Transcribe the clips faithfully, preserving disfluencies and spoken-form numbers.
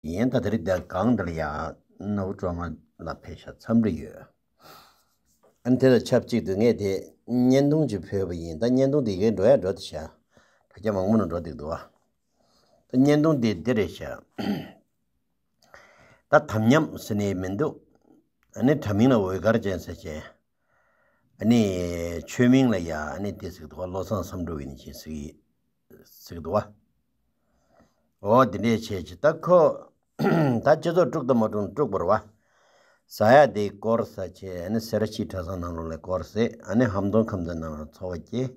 ཡིན། ད་དེ་རིང་འདིར་གང་འདིར་ཡང་ནོར་བུ་སྒྲོལ་མ་ལ་ཕེབས་ཤག་འཚམས་འདྲི་ཡོད། ཨ་ནི་དེ་དང་ཆབས་ཅིག་ཏུ་ངས་དེ་བརྙན་ཐུང་ཅིག་ཕུལ་བ་ཡིན། ད་བརྙན་ཐུང་དེ་གའི་འགྲོ་ཡ་འགྲོ་དེ་ཤག་དྲ་རྒྱ་མང་པོ་ནང་འགྲོ་བསྡད་འདུག་བ། ད་བརྙན་ཐུང་དེ་འདི་རེད་ཤག་ད་དམ་ཉམས་ཟེར་ནས་མི་འདུག་ཨ་ནི་དྲ་མིང་ལ་འོད་དཀར་ཅན་ཟེར་བྱས། ཨ་ནི་ཆོས་མིང་ལ་ཡ་ཨ་ནི་དེ་ཟེར་གི་འདུག་བ། བློ་བཟང་བསམ་འགྲུབ་ཡིན་ཅིག་ཟེར་གི་ཟེར་གི་འདུག་བ། འོ་དེ་འདྲས་བྱས་ཅིག་ད་ཁོ་ད་སྤྱི་ཚོགས་དཀྲུག་དང་མ་དཀྲུག་དཀྲུག་པ་རེད་བ། ཟ་ཡ་དེ་སྐོར་ཟ་བྱས། ཨ་ནི་སེ་ར་བྱེས་གྲྭ་ཚང་ནང་ལོགས་ལ་སྐོར་ཟས། ཨ་ནི་ཧམ་སྟོང་ཁམས་ཚན་ནང་ལ་འཚོ་བ་སྐྱེལ།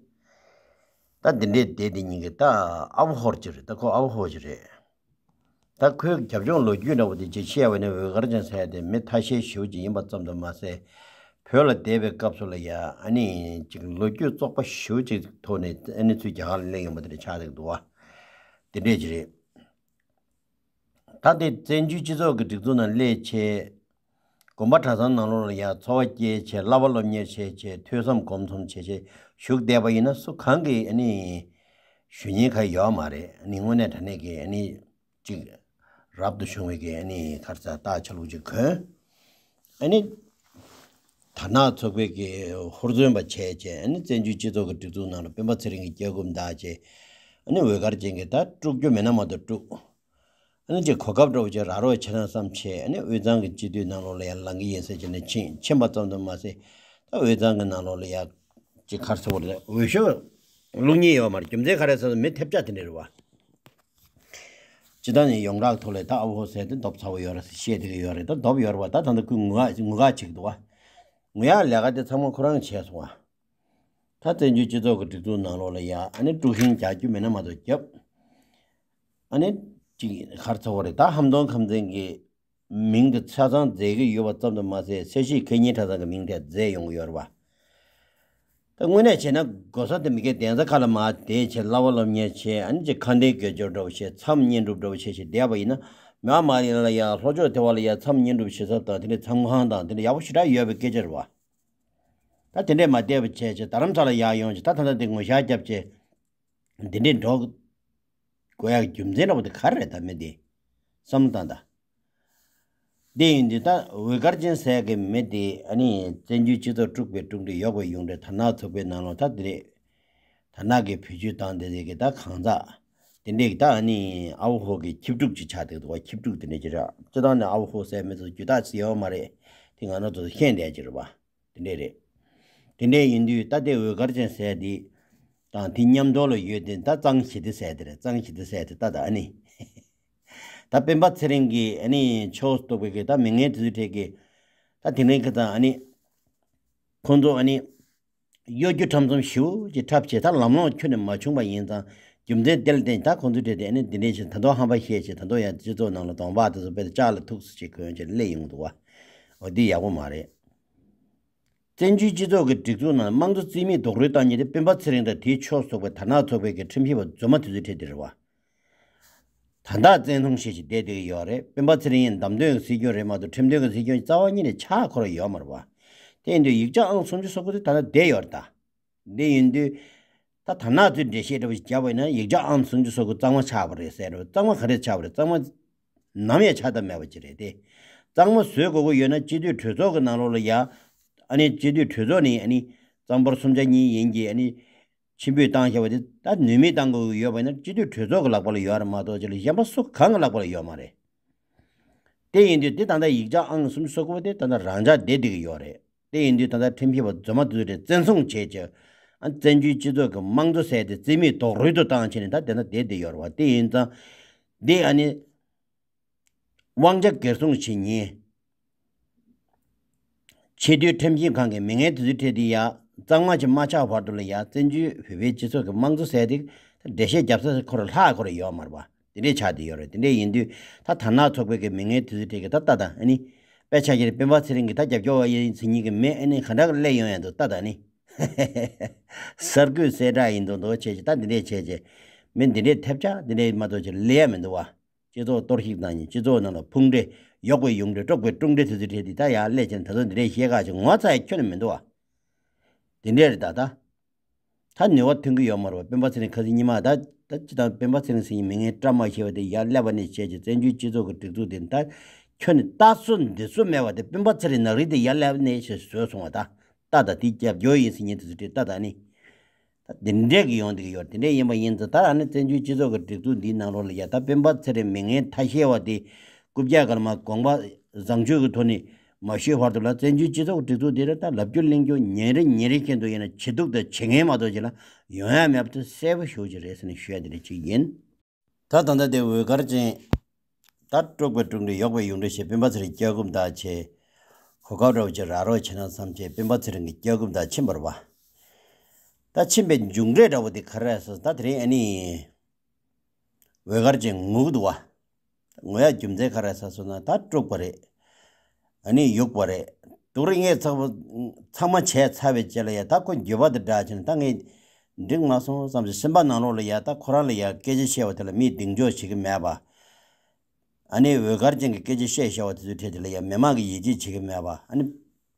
ད་དེ་འདྲས་བསྡད་དེ་ཉིན་གི་ད་ཨ་བོ་ཧོར་ཅིག་རེད། ད་ཁོ་ཨ་བོ་ཧོར་ཅིག་རེད། ད་ཁོའི་རྒྱབ་ལྗོངས་ལོ་རྒྱུས་འདྲ་བོ་དེ་ཅིག་བཤད་པ་ནི་འོད་དཀར་ཅན་ཟེར་ཡ་དེ་མི་ཐ་ཤལ་ཞེ་པོ་ཅིག་ཡིན་པ་ཙམ་དུ་མ་ཟད། བོད་ལ་བསྡད་པའི་སྐབས་སུ་ལ་ཡ་ཨ་ནི་ཅིག་ལོ་རྒྱུས་བཙོག་པ་ཞེ་པོ་ཅིག་ཐོག་ནས་ཨ་ནི་ཚུར་རྒྱ་གར་ལ་སླེབས་ཡོང་པ་དེ་འདྲ་ཆགས་བསྡད་འདུག་བ། དེ་འདྲས་ཅིག་རེད། ད་དེ་བཙན་བྱོལ་སྤྱི་ཚོགས་ཀྱི་སྒྲིག་འཛུགས་ནང་སླེབས་བྱས། དགོན་པ་གྲྭ་ཚང་ནང་ལོགས་ལ་ཡ་འཚོ་བ་སྐྱེལ་བྱས། བསླབ་པ་སློབ་གཉེར་བྱས་བྱས། ཐོས་བསམ་སྒོམ་གསུམ་བྱས་བྱས་བཞུགས་བསྡད་པ་ཡིན་ན། སུ་གང་གིས་ཨ་ནི་ཞུ་ཉན་ག་ཡོད་མ་རེད། ཨ་ནི་དངོས་གནས་དྲང་གནས་ཀྱི་ཨ་ནི་ཅིག་རབ་ཏུ་བྱུང་བའི་གི་ཨ་ནི་ག་རེ་ཟེར། རྟགས་ཆ་ལུགས་ཅིག་གོན། ཨ་ནི་དར་ནག་ཚོགས་པའི་གི་ཧུར་བརྩོན་པ་བྱས་བྱས། ཨ་ནི་བཙན་བྱོལ་སྤྱི་ཚོགས་ཀྱི་སྒྲིག་འཛུགས་ནང་ལ་སྤེན་པ་ཚེ་རིང་གི་སྐྱེ་རྒུ་མདའ་བྱས། ཨ་ནི་འོད་དཀར་ཅན་གྱིས་ད་དཀྲུག་རྒྱུ་མེད་ན་མ་གཏོགས་དཀྲུག་ཨ་ནི་ཅིག་གོ་སྐབས་འདྲ་བོ་ཅིག་རག་རོགས་བྱས་ན་བསམ་བྱས། ཨ་ནི་དབུས་གཙང་གི་སྤྱི་འཐུས་ནང་ལོགས་ལ་ཡང་ལངས་ཀྱི་ཡིན་ཟེར་བྱས་ནས་ཕྱིན། ཕྱིན་པ་ཙམ་དུ་མ་ཟད། ད་དབུས་གཙང་གི་ནང་ལོགས་ལ་ཡང་ཅིག་ག་རེ་ཟེར་དགོས་རེད། འོས་ཤོག་བླུག་མཁན་ཡོད་མ་རེད། རྒྱུ་མཚན་ག་རེ་ཟེར་ན་མི་ཐེབས་ཆག་དེ་འདྲ་རེད་བ། སྤྱིར་བཏང་ནས་ཡོངས་གྲགས་ཐོག་ལ་ད་ཨ་བོ་ཟེར་དེ་རྡོབ་ཚ་བོ་ཡོད་རེད་ཟེར་བཤད་བསྡད་ཀྱི་ཡོད་རེད། ད་རྡོབ་ཡོད་རེད་བ། ད་ད་ལྟ་ཁོས་ངུ་ངག་ངུ་ངག་བྱེད་ཀྱི་འདུག་བ། ངུ་ཡག་ལས་ཀ་དེ་ཚང་མ་ཁོ་རང་བྱས་སོང་བ། ད་བཙན་བྱོལ་སྤྱི་ཚོགས་ཀྱི་སྒྲིག་འཛུགས་ནང་ལོགས་ལ་ཡ་ཨ་ནི་དཀྲུག་ཤིང་རྒྱག་རྒྱུ་མེད་ན་མ་གཏོགས་རྒྱབ། ཨ་ནི་ཅིག་ག་རེ་ཟེར་དགོས་རེད། ད་ཧམ་སྟོང་ཁམས་ཚན་གྱི་མིང་དེ་ཆ་ཚང་མཛད་ཀྱི་ཡོད་པ་ཙམ་དུ་མ་ཟད། སེར་བྱེས་མཁས་སྙན་གྲྭ་ཚང་གི་མིང་དེ་མཛད་ཡོང་གི་ཡོད་རེད་བ། ད་དངོས་གནས་བྱས་ན་གོ་ས་དེ་མི་སྒེར་གདན་ས་ཁག་ལ་མར་བསྡད་བྱས། བསླབ་པ་སློབ་གཉེར་བྱས། ཨ་ནི་ཅིག་ཁ་འདོན་དགེ་སྦྱོར་འདྲ་བོ་བྱས། མཚམས་བསྙེན་སྒྲུབ་འདྲ་བོ་བྱས་བྱས་བསྡད་པ་ཡིན་ན། མ་མ་ཡིན་ལ་ཡ་ལྷོ་ཕྱོགས་དེ་བ་ལ་ཡ་མཚམས་བསྙེན་སྒྲུབ་བྱེད་ས་དང་། དེ་ནས་མཚམས་ཁང་དང་དེ་འདྲ་ཡག་པོ་ཞེ་དྲག་ཡོད་པའི་སྐད་ཆ་རེད་བ། ད་དེ་འདྲས་མ་བསྡད་པ་བྱས་བྱས་རྡ་རམ་ས་ལ་ཡར་ཡོང་བྱས། ད་ད་ལྟ་འདི་ངོ་ཤ་རྒྱབ་བྱས། འདི་འདྲས་འགྲོ་དགོས་ཡག་རྒྱུ་མཚན་འདྲ་བོ་དེ་ག་རེ་རེད། ད་མི་འདི་བསམ་བློ་བཏང་ད། འདི་ཡིན་དུས་ད་འོད་དཀར་ཅན་ཟེར་གི་མི་འདི་ཨ་ནི་བཙན་བྱོལ་སྤྱི་ཚོགས་དཀྲུག་པའི་དཀྲུག་འདི་ཡོག་པའི་ཡོང་འདྲ། དར་ནག་ཚོགས་པའི་ནང་ལོགས་ད་འདི་རེད། དར་ནག་གི་བེད་སྤྱོད་བཏང་དེ་རེད་གི། ད་གང་ཟག་དེ་འདྲས་གི་ད་ཨ་ནི་ཨ་བོ་ཧོ་གི་ཁྱི་ཕྲུག་ཅིག་ཆགས་བསྡད་འདུག་བ། ཁྱི་ཕྲུག་དེ་འདྲས་ཅིག་རེད། སྤྱིར་བཏང་ནས་ཨ་བོ་ཧོ་ཟེར་མི་ཚོ་རྒྱུ་དག་ཅིག་ཡོད་མ་རེད། དེ་ང་རང་ཚོ་ཤེས་བསྡད་ཀྱི་རེད་བ། དེ་འདྲས་རེད། དེ་འདྲས་ཡིན་དུས་ད་ལྟའི་འོད་དཀར་ཅན་ཟེར་དེ་དང་དེ་མཉམ་དུ་ལ་ཡོད་དེ། ད་གཙང་ཞི་བདེ་ཟེར་དེ་རེད། གཙང་ཞི་བདེ་ཟེར་དེ་ད་ད་ཨ་ནི་ད་སྤེན་པ་ཚེ་རིང་གིས་ཨ་ནི་ཕྱོགས་གཏོགས་པའི་གི་ད་མི་ངན་དེ་ཚོའི་གྲས་ཀྱི་ད་དེ་རིང་གི་ད་ཨ་ནི་ཁོང་ཚོ་ཨ་ནི་གཡོ་སྒྱུ་ཁྲམ་གསུམ་ཞེ་པོ་ཅིག་འཁྲབ་བྱས། ད་ལམ་ལྷོང་ཁྱོན་ནས་མ་བྱུང་བ་ཡིན་ཙང་། རྒྱུ་མཚན་དེ་ལ་བརྟེན་ད་ཁོང་ཚོའི་གྲས་དེ་ཨ་ནི་འདི་འདྲས་བྱས། ད་དུང་ཧམ་པ་བཤད་བྱས། ད་དུང་ཡང་སྤྱི་ཚོགས་ནང་ལ་གདོང་པགས་དེ་ཚོ་དཔེ་ལྕགས་ལ་ཐུག་ས་ཅིག་གོན་བྱས་སླེབས་ཡོང་གི་འདུག་བ། འོ་འདི་ཡག་པོ་མ་རེད། བཙན་བྱོལ་སྤྱི་ཚོགས་ཀྱི་སྒྲིག་འཛུགས་ནང་དམངས་གཙོ་རྩིས་མེད་རྡོག་རོལ་བཏང་མཁན་དེ་སྤེན་པ་ཚེ་རིང་དང་དེའི་ཕྱོགས་གཏོགས་པའི་དར་ནག་ཚོགས་པའི་གི་ཁྲིམས་ཞིབ་པ་རྫུན་མ་དེ་ཚོའི་གྲས་དེ་རེད་བ། ད་ལྟ་བཙན་བཟུང་བྱས་བྱས་བསྡད་བསྡད་ཀྱི་ཡོད་རེད། སྤེན་པ་ཚེ་རིང་ཡིན་བདམས་ཐོན་གྱི་སྲིད་སྐྱོང་རེད་མ་གཏོགས། ཁྲིམས་དོན་གྱི་སྲིད་སྐྱོང་རྩ་བ་ཉིད་ནས་ཆགས་ཁོ་རང་ཡོད་མ་རེད་བ། དེ་ཡིན་དུས་ཡིག་ཆ་ཨང་སུམ་ཅུ་སོ་དགུ་དེ་ད་ལྟ་བསྡད་ཡོད་རེད་ད། འདི་ཡིན་དུས་ད་དར་ནག་ཚོས་འགྲེལ་བཤད་འདྲ་བོ་ཞིག་བརྒྱབ་པ་ཡིན་ན། ཡིག་ཆ་ཨང་སུམ་ཅུ་སོ་དགུ་གཙང་མ་ཆགས་པ་རེད་ཟེར་རེད། གཙང་མ་ག་རེ་ཆགས་པ་རེད། གཙང་མ་ནམ་ཡང་ཆགས་ཐབས་མེད་པ་ཅིག་རེད་དེ། གཙང་མ་བཟོ་དགོས་ཀྱི་ཡོད་ན་སྤྱི་འཐུས་གྲོས་ཚོགས་ཀྱི་ནང་ལོགས་ལ་ཡ། ཨ་ནི་སྤྱི་འཐུས་གྲོས་ཚོགས་ནས་ཨ་ནི་གཙང་པོར་སུམ་ཆ་གཉིས་ཡན་གྱི་ཨ་ནི་ཕྱིར་འབུད་བཏང་བཞག་པ་དེ་ད་ནུས་མེད་བཏང་དགོས་ཀྱི་ཡོད་པ་ཡིན་ན། སྤྱི་འཐུས་གྲོས་ཚོགས་ཀྱི་ལག་པ་ལ་ཡོད་རེད་མ་གཏོགས་ཅིག་ལ་གཞན་པ་སུ་གང་གི་ལག་པ་ལ་ཡོད་མ་རེད། དེ་ཡིན་དུས་དེ་ད་ལྟ་ཡིག་ཆ་ཨང་སུམ་ཅུ་སོ་དགུ་པ་དེ་ད་ལྟ་རང་འཇགས་བསྡད་བསྡད་ཀྱི་ཡོད་རེད། དེ་ཡིན་དུས་ད་ལྟ་ཁྲིམས་ཞིབ་པ་རྫུན་མ་དེ་ཚོ་རེད། བཙན་བཟུང་བྱས་ཀྱི། ཨ་བཙན་བྱོལ་སྤྱི་ཚོགས་ཀྱི་དམངས་གཙོ་ཟེར་དེ་རྩིས་མེད་རྡོག་རོལ་དུ་བཏང་བྱས་ནས་ད་དེ་ན་བསྡད་བསྡད་ཡོད་རེད་བ། དེ་ཡིན་ཙང་འདི་ཨ་ནི་དབང་ཆ་སྒེར་སྲུང་བྱེད་མཁན། ཆེས་མཐོའི་ཁྲིམས་ཞིབ་ཁང་གི་མི་ངན་དེ་ཚོའི་གྲས་དེ་ཡ་གཙང་མ་ཅིག་མ་ཆགས་བར་དུ་ལ་ཡ། བཙན་བྱོལ་བོད་པའི་སྤྱི་ཚོགས་ཀྱི་དམངས་གཙོ་ཟེར་དེ་འགྲེལ་བཤད་རྒྱབ་ས་ཁོ་རང་ལྷག་ཁོ་རང་ཡོད་མ་རེད་བ། དེ་འདྲས་ཆགས་བསྡད་ཡོད་རེད། དེ་འདྲས་ཡིན་དུས་ད་དར་ནག་ཚོགས་པའི་གི་མི་ངན་དེ་ཚོའི་གྲས་ཀྱི་ད་ལྟ་དང་ཨ་ནི་དཔེ་ཆ་བཞག་ན་སྤེན་པ་ཚེ་རིང་གི་ད་རྒྱབ་སྐྱོར་བ་ཡིན་ཟེར་མཁན་གྱི་མི་ཨ་ནི་ག་འདྲ་གི་སླེབས་ཡོང་ཡ་འདུག་ད་ད་ནི་གསར་འགོད་གསལ་བསྒྲགས་ཡིན་མདོག་མདོག་བྱས་བྱས། ད་འདི་འདྲས་བྱས་བྱས་མི་འདི་འདྲས་ཐེབས་ཆག་འདི་འདྲས་མ་གཏོགས་ཅིག་སླེབས་ཡ་མི་འདུག་བ། སྤྱི་ཚོགས་གཏོར་བཤིག་བཏང་མཁན། སྤྱི་ཚོགས་ནང་ལ་ཕུང་འདྲེ་གཡོག་པོའི་ཡོང་འདྲེ་དཀྲུག་པའི་དཀྲུག་འདྲེ་དེ་ཚོའི་གྲས་དེ་ད་ཡར་སླེབས་བྱས་ད་ཚོ་འདི་འདྲས་བཤད་ཁ་ཅིག་ངོ་ཚ་ཡ་ཁྱོན་ནས་མི་འདུག་བ། དེ་འདྲས་རེད་ད་ད། ད་ནུས་པ་ཐོན་གྱི་ཡོད་མ་རེད་པ། སྤེན་པ་ཚེ་རིང་ཁ་སང་ཉི་མ་ད་ད་སྤྱི་བཏང་སྤེན་པ་ཚེ་རིང་ཟེར་མཁན་མི་ངན་བཀྲ་མ་ཤིས་པ་དེ་ཡར་སླེབས་པ་ནས་བྱས་ཀྱི་བཙན་བྱོལ་སྤྱི་ཚོགས་ཀྱི་སྒྲིག་འཛུགས་དེ་ད་ཁྱོན་ནས་ལྟ་སྲོལ་འདི་སྲོལ་མེད་པ་དེ། སྤེན་པ་ཚེ་རིང་ནག་རིལ་དེ་ཡར་སླེབས་པ་ནས་བྱས་བཟོས་སོང་བ། ད་ད་ད་དེ་རྒྱབ་སྐྱོར་ཡིན་ཟེར་མཁན་དེ་ཚོ་དེ་ད་ད་ནི། ད་དེ་འདྲས་ཀྱི་ཡོང་བསྡད་ཀྱི་ཡོད། དེ་འདྲས་ཡིན་པ་ཡིན་ཙང་ད་ཨ་ནི་བཙན་བྱོལ་སྤྱི་ཚོགས་ཀྱི་སྒྲིག་འཛུགས་འདིའི་ནང་ལོགས་ལ་ཡ་ད་སྤེན་པ་ཚེ་རིང་མི་ངན་ཐ་ཤལ་བ་དེ་རྐུབ་བཀྱག་སྒང་ལ་མར་དགོངས་པ་བཟང་སྤྱོད་ཀྱི་ཐོག་ནས་མ་ཞུས་བར་དུ་ལ་བཙན་བྱོལ་སྤྱི་ཚོགས་ཀྱི་སྒྲིག་འཛུགས་འདི་ར་ད་ལབ་རྒྱུ་གླེང་རྒྱུ་ཉིན་རེ་ཉིན་རེ་བཞིན་དུ་ཡིན་ན་བྱེད་སྡུག་དང་བྱེད་ངན་མ་གཏོགས་ཅིག་ལ་ཡོང་ཡ་མེད་པ་དེ་གསལ་པོ་ཞེ་པོ་ཅིག་རེད་ཟེར་ནས་ཞུ་ཡ་དེ་འདྲ་ཅིག་ཡིན། ད་ད་ལྟ་དེ་འོད་དཀར་ཅན། ད་དཀྲུགས་པའི་དཀྲུགས་འདྲ་ཡོག་པའི་ཡོག་འདྲ་བྱས། སྤེན་པ་ཚེ་རིང་སྐྱབས་མགོན་དང་བྱས། གོ་སྐབས་འདྲ་བོ་ཅིག་རག་རོགས་བྱས་ན་བསམ་བྱས་སྤེན་པ་ཚེ་རིང་གི་སྐྱབས་མགོན་དང་ཕྱིན་པ་རེད་པ། ད་ཕྱིན་པའི་མཇུག་འབྲས་འདྲ་བོ་དེ་ག་རེ་རེད་ཟེར། ད་དེ་རིང་ཨ་ནི་འོད་དཀར་ཅན་ངུ་གི་འདུག་བ། ངུ་ཡ་རྒྱུ་མཚན་ག་རེ་རེད་ཟེར་སོང་ན་ད་དཀྲུགས་པ་རེད། ཨ་ནི་ཡོག་པ་རེད། སྡུག་རུས་ངས་ཚང་མ་ཚང་མ་བྱས་ཚར་བའི་རྗེས་ལ་ཡ་ད་ཁོ་འགྱོད་པ་དེ་འདྲ་བྱས་ནས་ད་ངས་འགྲིག་མ་སོང་བསམ་ཞིག་སེམས་པ་ནང་ལོགས་ལ་ཡ་ད་ཁོ་རང་ལ་ཡ་སྐད་ཆ་བཤད་པ་དེ་ལ་མིས་གདེང་འཇོག་བྱེད་ཀྱི་མེད་པ། ཨ་ནི་འོད་དཀར་ཅན་གྱི་སྐད་ཆ་བཤད་བཤད་པ་དེ་ཚོའི་གྲས་དེ་ལ་ཡ་མི་མང་གིས་ཡིད་ཆེས་བྱེད་ཀྱི་མེད་པ། ཨ་ནི་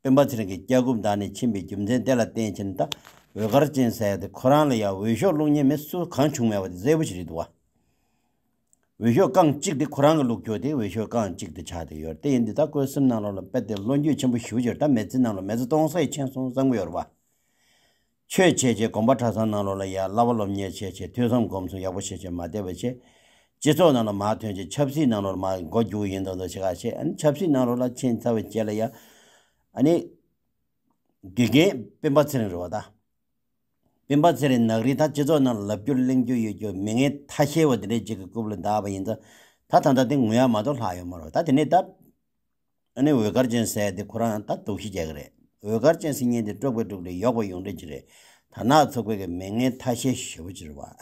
སྤེན་པ་ཚེ་རིང་གི་སྐྱབས་མགོན་བདག་ནས་ཕྱིན་པའི་རྒྱུ་མཚན་དེ་ལ་བརྟེན་བྱས་ནས་ད་འོད་དཀར་ཅན་ཟེར་ཡ་དེ་ཁོ་རང་ལ་ཡ་འོས་ཤོག་བླུག་མཁན་མི་སུ་གང་བྱུང་མེད་པ་དེ་གསལ་པོ་ཞིག་རེད་འདུག་བ། འོས་ཤོག་རྐང་གཅིག་དེ་ཁོ་རང་གི་བླུགས་རྒྱུ་དེ་འོས་ཤོག་རྐང་གཅིག་དེ་ཆགས་བསྡད་ཡོད་རེད། དེ་ཡིན་དུས་ད་ཁོའི་སེམས་ནང་ལོགས་ལ་དཔེ་དེ་བློ་འགྱོད་ཆེན་པོ་ཞེ་པོ་ཅིག་རེད། ད་མི་ཚེ་ནང་ལ་མི་ཚེ་སྟོང་ཟད་ཕྱིན་སོང་བསམ་གྱི་ཡོད་རེད་པ། ཆོས་བྱས་བྱས་དགོན་པ་གྲྭ་ཚང་ནང་ལོགས་ལ་ཡ་བསླབ་པ་སློབ་གཉེར་བྱས་བྱས་ཐོས་བསམ་སྒོམ་གསུམ་ཡག་པོ་བྱས་བྱས་མ་བསྡད་པ་བྱས། སྤྱི་ཚོགས་ནང་ལ་མར་ཐོན་བྱས་ཆབ་སྲིད་ནང་ལོགས་ལ་མར་མགོ་རྒྱུག་ཡིན་མདོག་མདོག་བྱེད་ག་བྱས། ཨ་ནི་ཆབ་སྲིད་ནང་ལོགས་ལ་ཕྱིན་ཚར་བའི་རྗེས་ལ་ཡ་ཨ་ནི་དགེ་རྒན་སྤེན་པ་ཚེ་རིང་རེད་པ་ད། སྤེན་པ་ཚེ་རིང་ནག་རིལ་ད་སྤྱི་ཚོགས་ནང་ལ་ལབ་རྒྱུ་གླེང་རྒྱུ་ཡོད་རྒྱུ་མི་ངན་ཐ་ཤལ་བ་དེ་འདྲས་ཅིག་གི་རྐུབ་ལ་བདའ་བ་ཡིན་ཙང་ད་ད་ལྟ་དེ་ངུ་ཡ་མ་གཏོགས་ལྷག་ཡོད་མ་རེད། ད་དེ་ནས་ད་ཨ་ནི་འོད་དཀར་ཅན་ཟེར་ཡ་དེ་ཁོ་རང་ད་སྡུག་ཤི་རྒྱག་གི་རེད། འོད་དཀར་ཅན་ཟེར་མཁན་དེ་དཀྲུགས་པའི་དཀྲུགས་འདྲ་ཡོག་པའི་ཡོག་འདྲ་ཅིག་རེད། དར་ནག་ཚོགས་པའི་གི་མི་ངན་ཐ་ཤལ་ཞེ་པོ་ཅིག་རེད་པ།